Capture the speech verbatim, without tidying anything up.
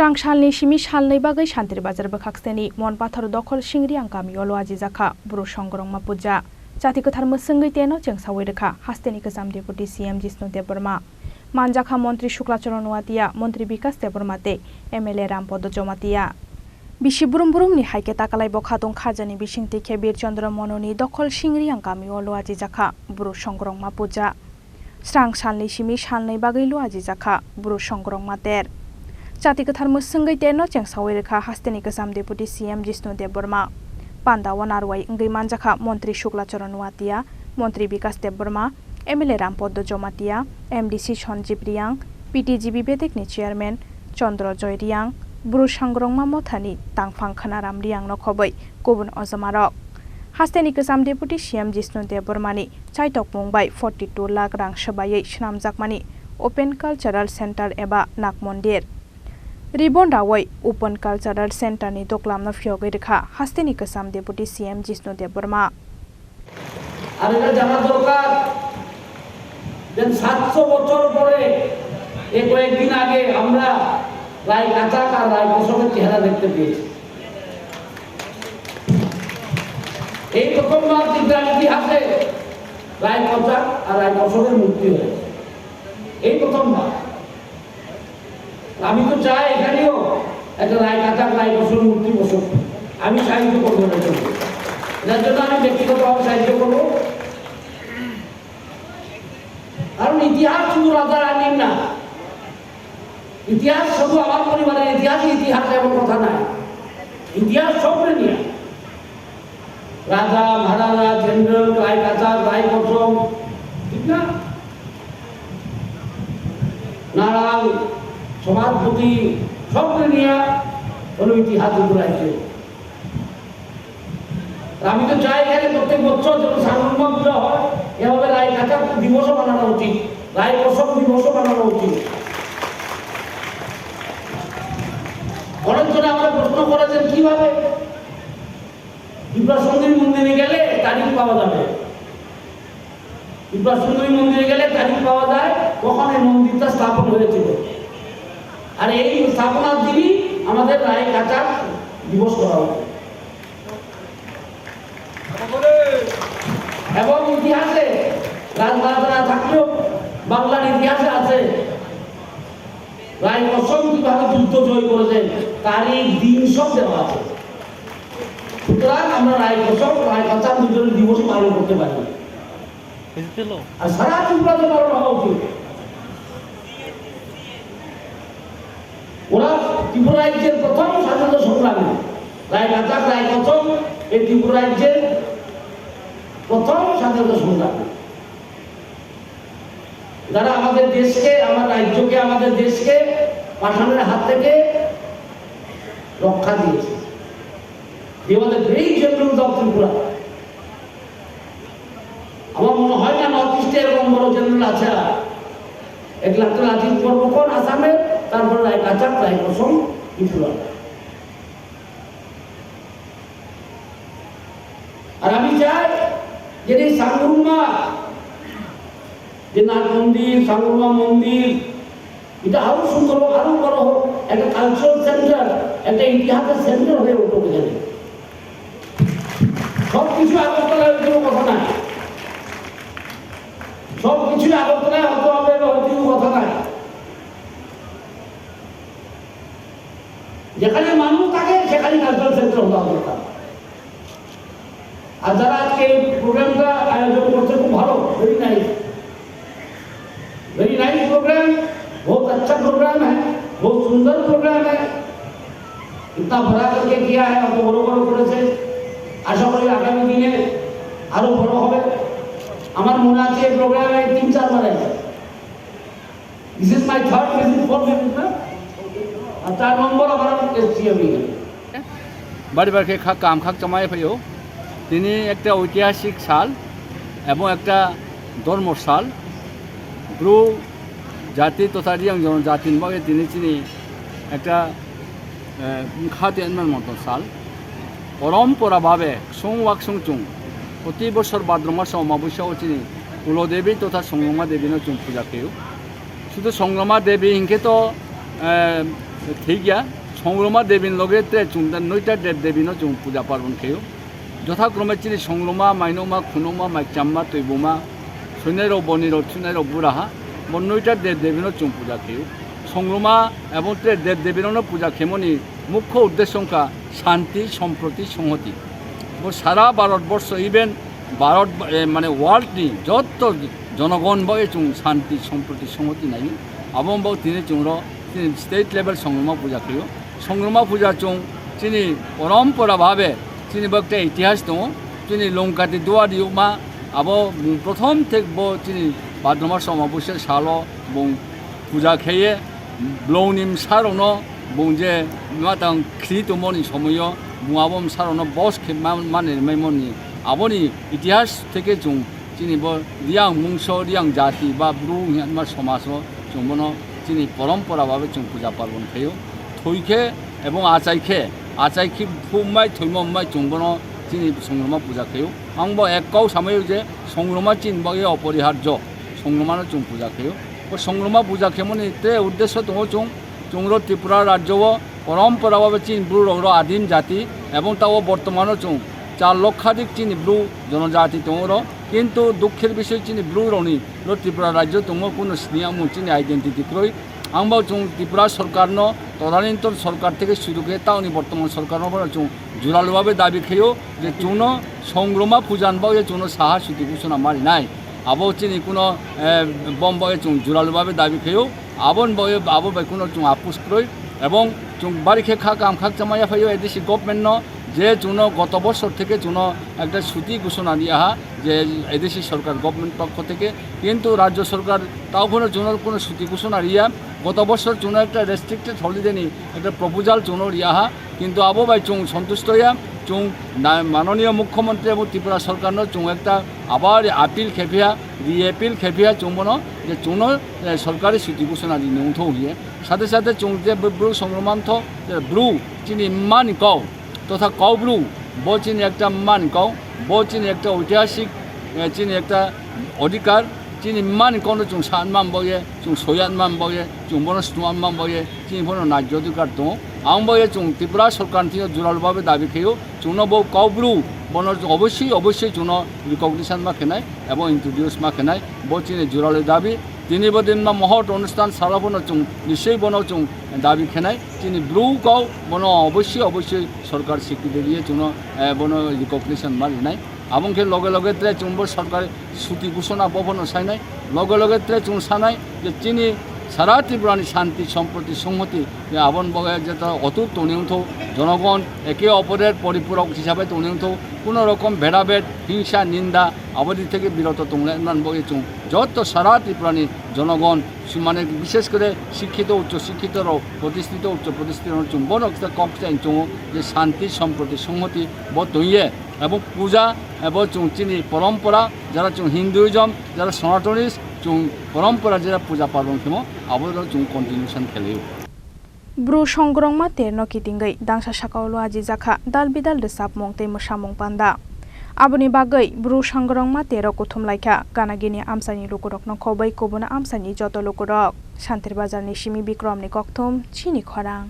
Srang salni simi salnwi bagwi Santri Bazar bwkhakseni Monpathor dokhol Singriang kamio luajijakha Bru Songrongma puja. Chati kwthar mwswngwi teno chengsawi rwkha hasteni kwcham Deputy C M Jishnu Debbarma. Manjakha Montri Shukla Charan Noatia, Montri Bikas Debbarma tei M L A Rampodo Jomatia. Bisi brum brumni hai khe takalai bokha tong kharjani bisingtwi khe Bir Chandra Mononi dokhol Singriang kamio luajijakha Bru Songrongma puja. Srang salni simi salnwi bagwi luajijakha Bru Songrongma ter. Chati kwthar mwswngwi terno chengsawi rwkha hasteni kwcham Deputy C M Jishnu Debbarma. Pandao narwai wngwi manjakha Montri Shukla Charan Noatia, Montri Bikas Debbarma, M L A Rampodo Jomatia, M D C Sanjib Riang, P T G B Bedekni Chairman Chandra Joy Riang, Bru Songrongma Mothani Tangphang Khwnaram Riang no khobwi kubun ojomarok. Hasteni kwcham Deputy C M Jishnu Debbarmani chaitokmung bai forty two lakh rang swbaiwi swnamjakmani Open Cultural Center eba Nak Mondir ribbon rawi Open Cultural Center ni doklamno phiyogwi rwkha hasteni kwcham Deputy C M Jishnu Debbarma. আর এটা জানা দরকার যে সাতশো বছর পরে এই কয়েকদিন আগে আমরা রায় কাচাক আর রায় কসমের চেহারা দেখতে পেয়েছি। এই প্রথমবার ত্রিপুরার ইতিহাসে রায় কাচাক আর রায় কসমের মূর্তি হয়েছে, এই প্রথমবার। আমি তো চাই এখানেও একটা রায় কাচাক রায় কসম মূর্তি বসুক, আমি সাহায্য করবো এটার জন্য। এটার জন্য আমি ব্যক্তিগতভাবে সাহায্য করবো। কারণ ইতিহাস শুধু রাজা রানীর না, ইতিহাস শুধু আমার পরিবারের ইতিহাস, ইতিহাস এমন কথা নাই, ইতিহাস সবরে নিয়ে। রাজা, মহারাজা, জেনারেল, রায় কাচার, রায় কসম, ঠিক না? নারায়ণ, সভাপতি, সবরে নিয়ে কোনো ইতিহাস উঠে আসছে। আর আমি তো চাই এখানে প্রত্যেক বছর যখন সার্বভৌম পুজো হয়, এভাবে রায় কাচার দিবসও বানানো উচিত, রায় কসম দিবসও বানানো উচিত। অনেকজনে আমাকে প্রশ্ন করেছেন কিভাবে ত্রিপুরা সুন্দরী মন্দিরে গেলে তারিখ পাওয়া যাবে। ত্রিপুরা সুন্দরী মন্দিরে গেলে তারিখ পাওয়া যায় কখন এই মন্দিরটা স্থাপন হয়েছিল। আর এই স্থাপনার দিনই আমাদের রায় কাচার দিবস করা উচিত। এবং ইতিহাসে রাজরাজা না থাকলেও বাংলার ইতিহাসে আছে রায় কসম কিভাবে যুদ্ধ জয় করেছেন, তারিখ দিন সব দেওয়া আছে। সুতরাং আমরা রায় কসম, রায় কাচার দুজনের দিবসই পালন করতে পারি। আর সারা ত্রিপুরাতে পালন হওয়া উচিত। ওরা ত্রিপুরা রাজ্যের প্রথম স্বাধীনতা সংগ্রামী, রায় কাচার, রায় কসম এই ত্রিপুরা রাজ্যের প্রথম স্বাধীনতা সংগ্রামী। যারা আমাদের দেশকে, আমার রাজ্যকে, আমাদের দেশকে পাঠানের হাত থেকে রক্ষা দিয়েছে। They were the great generals of Tripura. আমার মনে হয় না নর্থ ইস্টে এরকম বড় জেনারেল আছে আর। এক লাখ রাজীব বর্মকন আসামের, তারপর রায় কাচার, রায় কসম ত্রিপুরা। আর আমি চাই যে এই সাংরুমা যে নাট মন্দির, সাংরুমা মন্দির, এটা আরো সুন্দর হোক, আরো বড় হোক, একটা কালচারাল সেন্টার, একটা ইতিহাসের সেন্টার হয়ে উঠুক এখানে। সব কিছু আগরতলায় হয়তো কথা নাই, সব কিছু আগরতলায় হয়তো হবে, হয়তো কথা নাই। যেখানে মানুষ থাকে সেখানে কালচারাল সেন্টার হওয়া দরকার। আর যারা আজকে এই প্রোগ্রামটা আয়োজন করছে, খুব ভালো, very nice, very nice programme. बहुत अच्छा प्रोग्राम है, बहुत सुंदर प्रोग्राम है। इतना बड़ा करके किया है, অত বড় বড় করেছে। আশা করি আগামী দিনে আরো বড় হবে। আমার মনে আছে এই প্রোগ্রামে তিন চারবার আছে। This is my third visit, fourth visit না? আর চার নম্বর আমার এসছি আমি এখানে। বাড়ি বাড়ি খা কাম খাক চামাই ফাইও। তিনি একটা ঐতিহাসিক সাল এবং একটা ধর্মর সাল। ব্রু জাতি তথা রিয়াং জনজাতির বাগে তিনি চিনি একটা, এ, খাতে আনবার মতো সাল। পরম্পরাভাবে সং ওয়াক সং চুং প্রতি বছর ভাদ্র মাসে অমাবস্যা অচিনি কুলদেবী তথা সংগ্রামা দেবীনো চুং পূজা খেয়েও। শুধু সংগ্রামা দেবী হিংকে তো, এ, Thik ya, Songroma Devi ni loge tre chwng da noita Dev Devi no chwng puja parbon khaio. Jothakrome chini Songroma, Mainokma, Khunokma, Maikchamma, Twibuma, Soinairok, Bonirok, Sunairok, Buraha, bo noita Dev Devi no chwng puja khaio. Songroma ebong tre Dev Devi rok no puja khemoni mukho uddesho wngkha shanti, somproti, songhoti. Bo sara Bharat borsho, even Bharat, eh, mane world ni jotto jonogon bo chwng shanti, somproti, songhoti naio. Abo bo tini chwng ro chini state level Songroma puja khaio. Songroma puja chwng chini porompora bhabe chini bo ekta itihas tongo. Chini Longkati Duari Yukma abo mung prothom thek bo chini Bhadra mas Amabosya salo bung puja kheye blongni msarokno bung je matang khri tongmoni somoyo bung abo msarokno bos khe ma-, mani maimoni aboni itihas theke chwng chini bo Riyang mungso, Riyang jati ba Bru hinma somajo chwng bono chini porompora babe chwng puja parbon khaio. Thoi khe ebong achai khe, achai khe phumbai thoimo wngbai chwng bono chini Songroma puja khaio. Ang bo ek kau samaio je Songroma chini bagwi oporiharjo, Songromano chwng puja khaio. O Songroma puja khemoni tre uddesho tongo chwng, chwngro Tripura rajyo o porompora babe chini Bru rokro adim jati ebong tao bortomano chwng char lokhadik chini Bru jonojati tongo ro. Kintu dukhir bisoi chini Bru rokni ro Tripura rajyo tongo kuno sini amung chini identity kwrwi. Ang bo chwng Tripura sorkarno, todanintor sorkar theke suru khe taoni bortoman sorkarno bono chwng juralu babe dabi khaio je chwngno Songroma pujan bagwi chwngno saha suti ghosona marinai. Abo chini kuno, eh, bom bagwi chwng juralu babe dabi khaio. Abon bagwi abo bai kuno chwng apus kwrwi. Ebong chwng bari khe kha kam khakchangma yaphaio A D C government no je chwngno goto bosor theke chwngno ekta suti ghosona riya ha je A D C sorkar government pokho theke. Kintu rajyo sorkar tao phano chwngno kuno suti ghosona riya. Goto bosor chwngno ekta restricted holiday ni ekta proposal chwngno riya ha. Kintu abo bai chwng sontusto ya, chwng na-, manoniyo mukhyamantri abo Tripura sorkarno chwng ekta abar appeal khephiya, re-appeal khephiya chwng bono je chwngno, eh, sorkari suti ghosona rini wngthok hiye. Sathe sathe chwng je bo Bru Songroma wngthok, je Bru chini mani kok totha kok Bru, bo chini ekta mani kok, bo chini ekta oitihasik, eh, chini ekta odhikar, chini mani kokno chwng sanma bagwi, chwng soyanma bagwi, chwng bono swnamma bagwi, chini bono najyo odhikar tongo. Ang bagwi chwng Tripura sorkar thwiyo juralu babe dabi khaio, chwngno bo kok Bru, bono obossoi, obossoi chwngno recognition ma khenai, ebo introduce ma khenai, bo chini juralu dabi. Tini bo din ma mohot onusthan salo bono chwng, nisoi bono chwng dabi khenai, chini Bru kok bono obossoi, obossoi sorkar secretary chwngno, eh, bono recognition ma rinai. Abong khe loge loge tre chwng bo sorkar suti ghosona bo phano sainai. Loge loge tre chwng sanai je chini sara Tripura ni shanti, somproti, songhoti, je abon bo je ta otut tongni wngthok, jonogon eke oporer poripurok hisabe tongni wngthok, kuno rokom bhedabhed, hingsa, ninda, aboni theke biroto tonglaimani bo chwng jotto sara Tripura ni jonogon, si-, mane bishesh kore sikkito, uccho sikkito rok, protistito, uccho protistito rok chwng bono kok chai chwngo je shanti, somproti, songhoti bo tongye. Abo puja, abo chwng chini porompora, jara chwng Hinduism, jara Sanatanis, chwng porompora jara puja parbon khemo, abo rok chwng continuation khelio. Bru Songroma terno kitingwi dangsa sakao lwajijak kha dal bidal rwchapmung tei mwsamung panda. Aboni bagwi Bru Songroma tero kuthum lai kha, gana gini amchaini lukurokno khobwi kubun amchaini joto lukurok. Santir Bazarni simi Bikromni kokthum, chini khorang.